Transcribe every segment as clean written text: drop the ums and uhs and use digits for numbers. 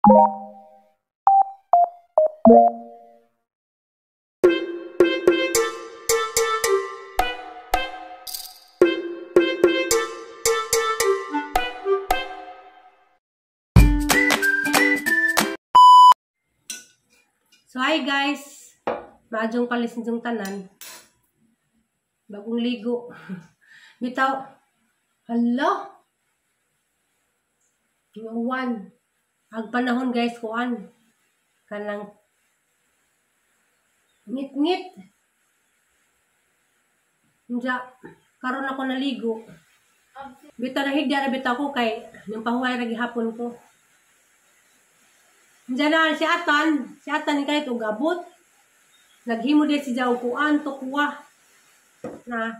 So hi guys, maadjong kalis ninyong tanan. Bagong ligo. Bitaw. Hala. Uwan. Ang panahon guys kuan. Kanang ngit-ngit. Unja karon ako naligo. Bitaw nahigda ra bitaw ko kay nang pahuway ra gihapon ko. Diyan na si Atan kahit og abot. Naghimo din si Jaw kuan tukwa. Na.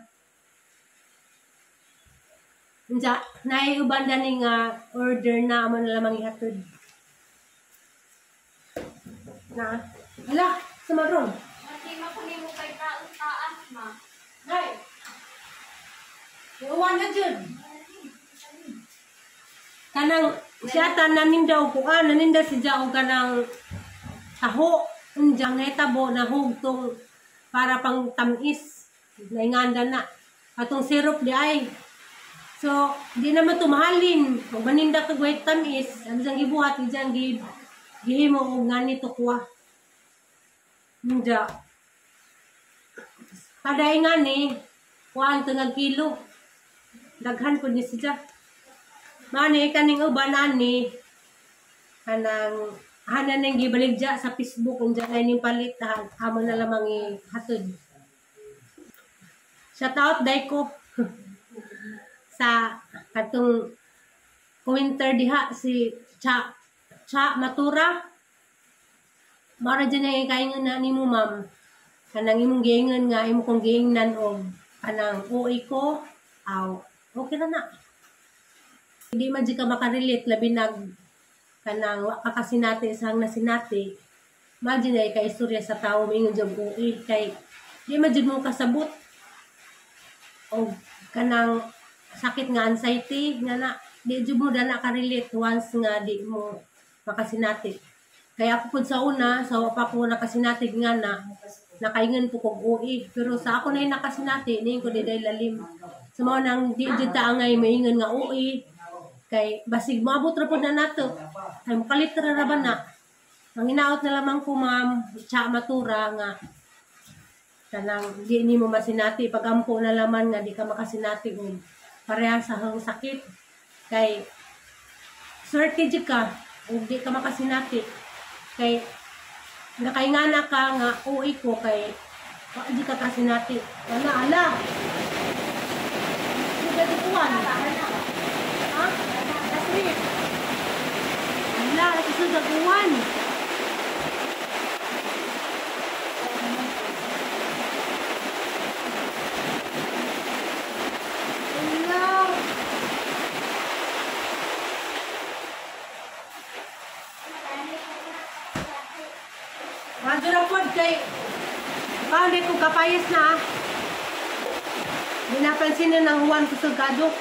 Unja naay uban dani nga order na amo na lamang ihatod. Na. Hala, sa maron. Matima ko nimo kay taas taas ma. Nay. Uwan na jud. Kanang si Atan nanindaw kuan, naninda si Jaw kanang taho. Unjang naitabo nahugtong para pang tamis. Nainganda na. Atong syrup di ay. So, di naman tumahalin. Kung maninda ka gway tamis, ang diyang gibuhat, diyang gihimo og ngani tukwa. Unja. Paday ngani, kuan tungag kilo. Daghan po ni siya. Mani kaning uban ani kanang hanan nang gibaligya sa Facebook unja na ning palit amo na lamang ihatod. Shout out dai ko sa katong commenter diha si Cha Cha Matura. Mara dyan ang kaingon na nimo ma'am. Kanang imong giingon nga imo kong giingnan og kanang OA ko aw okay na na. Hindi man di ka makarelate, labi nag kanang wa ka kasinati sa hang nasinati. Imagine ay kaistorya sa tao maingon jud OA kay di man jud mo kasabot og kanang sakit nga anxiety nga na di jud mo dana ka-relate once nga di mo makasinati. Kaya ako pud sa una, sa wa pa ko nakasinati nga na nakaingon po kog OA, pero sa ako na nakasinati niingon ko di lalim. Sa mao nang di jud ta angay maingon nga OA kay basig moabot ra pod na nato. Kay mokalit ra ba na. Ang inaot na lamang ko ma'am, Cha Matura nga kanang di nimo masinati pagampo na laman nga di ka makasinati og pareha sa hang sakit. Kay swerte jud ka og di ka makasinati. Kay nakaingana ka nga OA ko kay wa di ka kasinati. Wala ala. Di kuan. Ha? Ala, kusog ang uwan. Ala. Radyo na po kay paano kung kapayas na ah. Di napansin na ng uwan kusog kadok.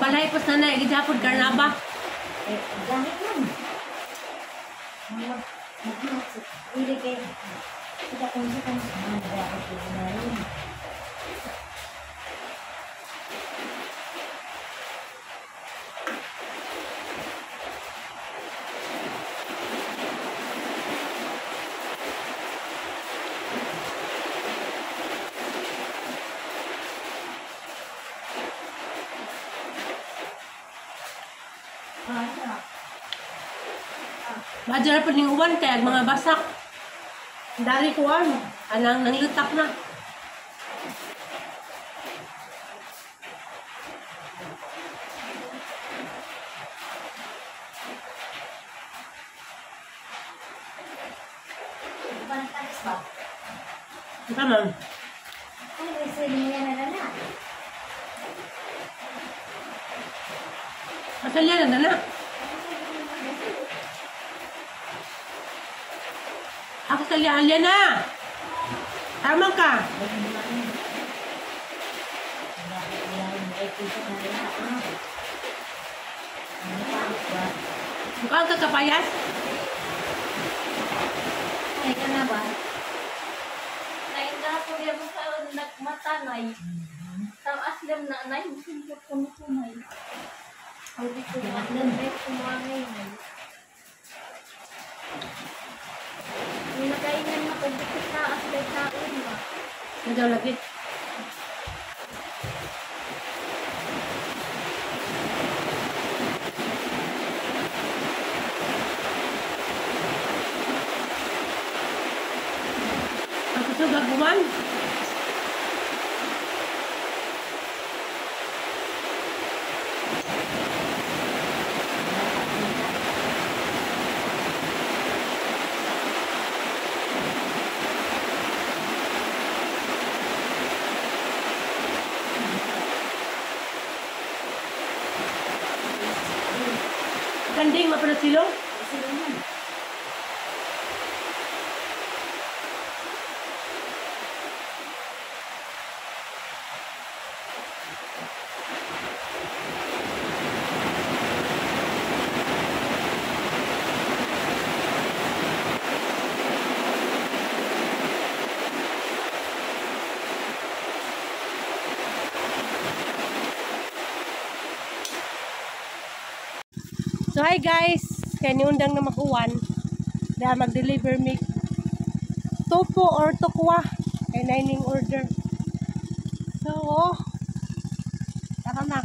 Balay po sana, gijapod karnaba. Eh, gamit man. Mag-ili kay kita kung sa kung na rin. Badyo na po ning uwan kaya mga basak. Dari kuan, anang nanglutak na. Ito ma'am. Ay, may sili na na. Masalya na na. kalya na. Tama ka. Mukhang kakapayas. Ay ka na ba? Nay, nga ko diya mo sa nagmata, nay. Taas lam na, nay. Musimpot ko na ko, nay. Hindi ko nay, kumangay, nay. May nakaingan na ko, di ko taas kay taon, ma. Nagaw lagi. Ang kusog aguman. Kanding mapala silong. Sila man. So hi guys, kay niundang na mag-uwan. Dahil mag-deliver mig topo or tokwa kay nining order. So, oh, tara na.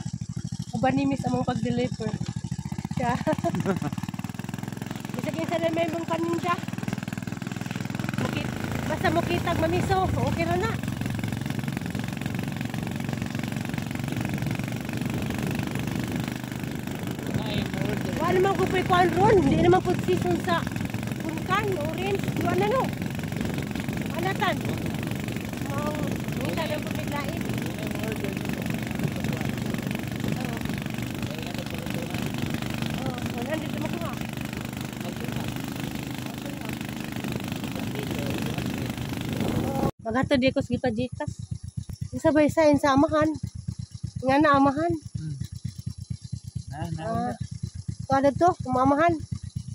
Uban ni miss among pag-deliver. Siya. Bisag isa na may mong paninda. Basta mo kitag mamiso, okay ra na. Wala naman ko pa ikuan ron. Hindi naman po season sa punkan, orange. Wala na no. Alatan. Mau, ngita lang po biglain. Oo. Oh, 100 naman ko nga. Maghatod di ko sa gipajikas. Isa ba isa sa amahan? Nga na amahan. Na, Ah. Kada to, umamahan.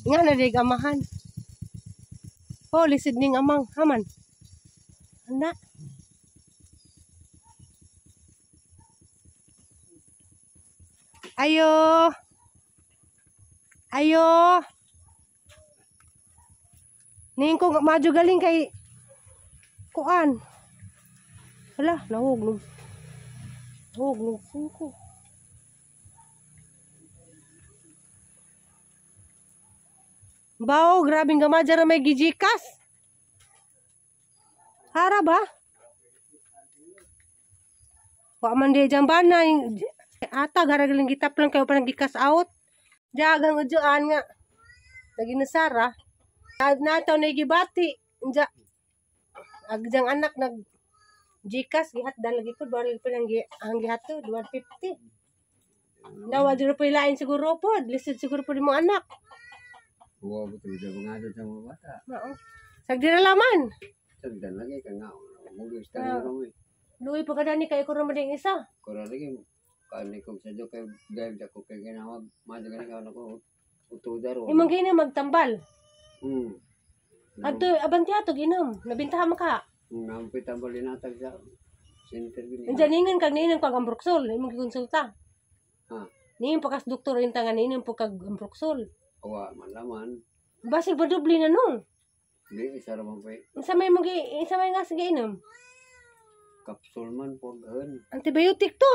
Nga na dig amahan. Oh, lisod ning amang haman. Anda. Ayo. Ayo. Ning ko madyo galing kay kuan. Hala, nahog no. Nahog no ko. Bao, grabing gamadya ra may gijikas. Hara ba? Wa man di jam bana ata gara galing gitap lang kayo parang gikas out. Jagang ujuan nga. Lagi na Sara. Nataw na gibati. Inja. Agjang anak nag Gcash gihatdan lagi po dual pa lang ang gihato 150. Nawa jud po ilain siguro po, lisod siguro po mo anak. Wa ba to sa mga sa mga bata. Oo. Sagdi na laman. Sagdan lagi ka nga. Mugis ta ro eh. Luwi pa kadani kay ko ra man isa. Kura lagi kani ko sa do kay gayud ako kay ginawag madyo gani ka nako utudar. Imong gini magtambal. Adto abanti ato ginom. Nabintahan man ka. Nampi tambal linatag sa center gini. Unsa ningon kag niinom kag ambroxol, imong gikonsulta. Ha. Niinom pa kas doktor inta nga niinom po kag ambroxol. Awa man laman. Basig ba doble na no? Di isa ra man pa Unsa may mong unsa may nga sige inom? Kapsul man po gan. Antibiotic to.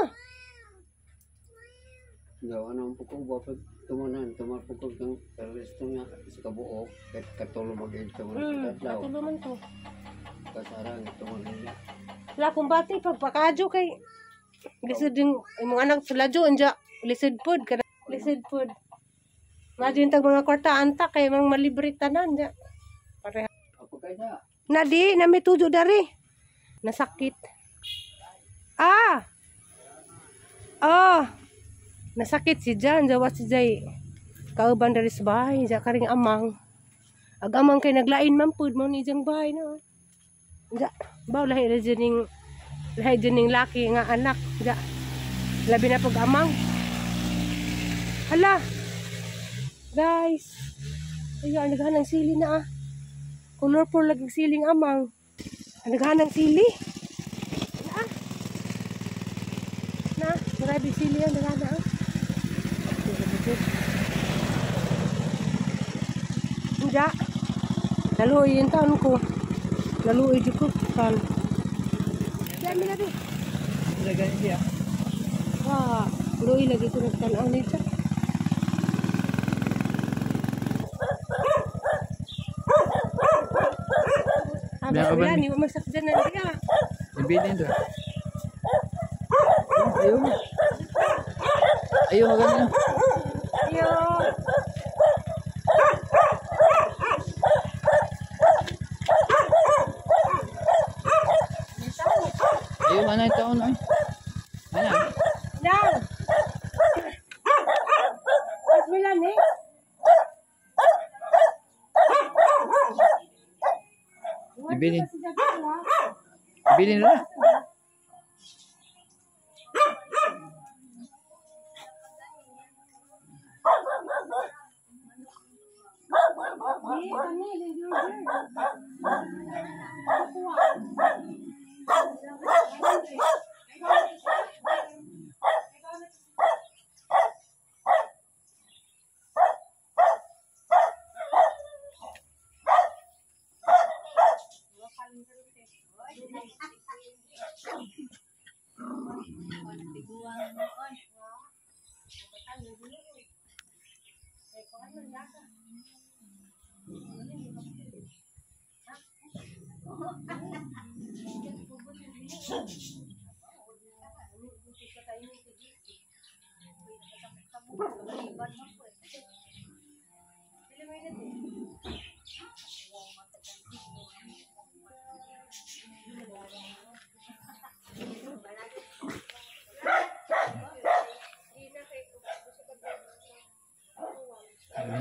Gawa naman po ko ba pag tumanan tumal po ko kang resto nga sa kabuok ket katulo mag-ito man adlaw. Katulo man to. Kasarang tumanan niya. Wala kong bati pagpakadyo kay lisod din imong anak suladyo unja lisod pod kana lisod pod. Madyo yung tag mga kwarta anta kay mang malibre tanan ja. Pareha. Ako kay sa. Nadi na may tujo dari. Nasakit. Ah. Ah. Nasakit si Jan, jawa si Jay. Kauban dari sa bahay, ja karing amang. Ag amang kay naglain man pud mo ni diyang bahay no. Ja, baw lahi ra dyan ning lahi dyan ning laki nga anak. Ja. Labi na pag amang. Hala. Guys. Ayan, naghanang sili na ah. Colorful lagi siling amang. Naghanang sili. Na. Na, grabe sili ang naghana ah. Ja. Naluoy yung taon ko. Naluoy di ko kan. Dami na di. Wah, luoy lagi ko nagtanaw nito. Ah, wala ni masakjan na diya. Ibilin do. Ayaw. Ayaw maganda. Ayaw. Ayaw mana taon ay. Ana. Lang. Bismillah ni. Ibilin. Ibilin na.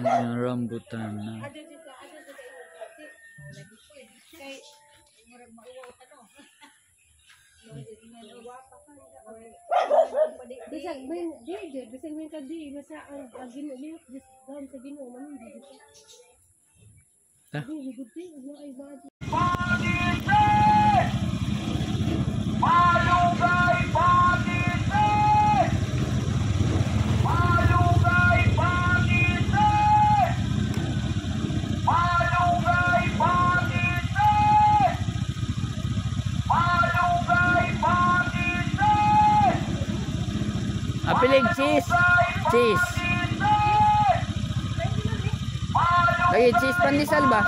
Ang rambutan na. Bisag may di bisag may kadi basta ang Ginoo doon sa Ginoo man di. Ta? Di gud di no ay ba. Malunggay Panginoon! Malunggay Panginoon! Malunggay Panginoon! Malunggay Panginoon! Apilig cheese. Cheese. Lagi cheese pandesal ba?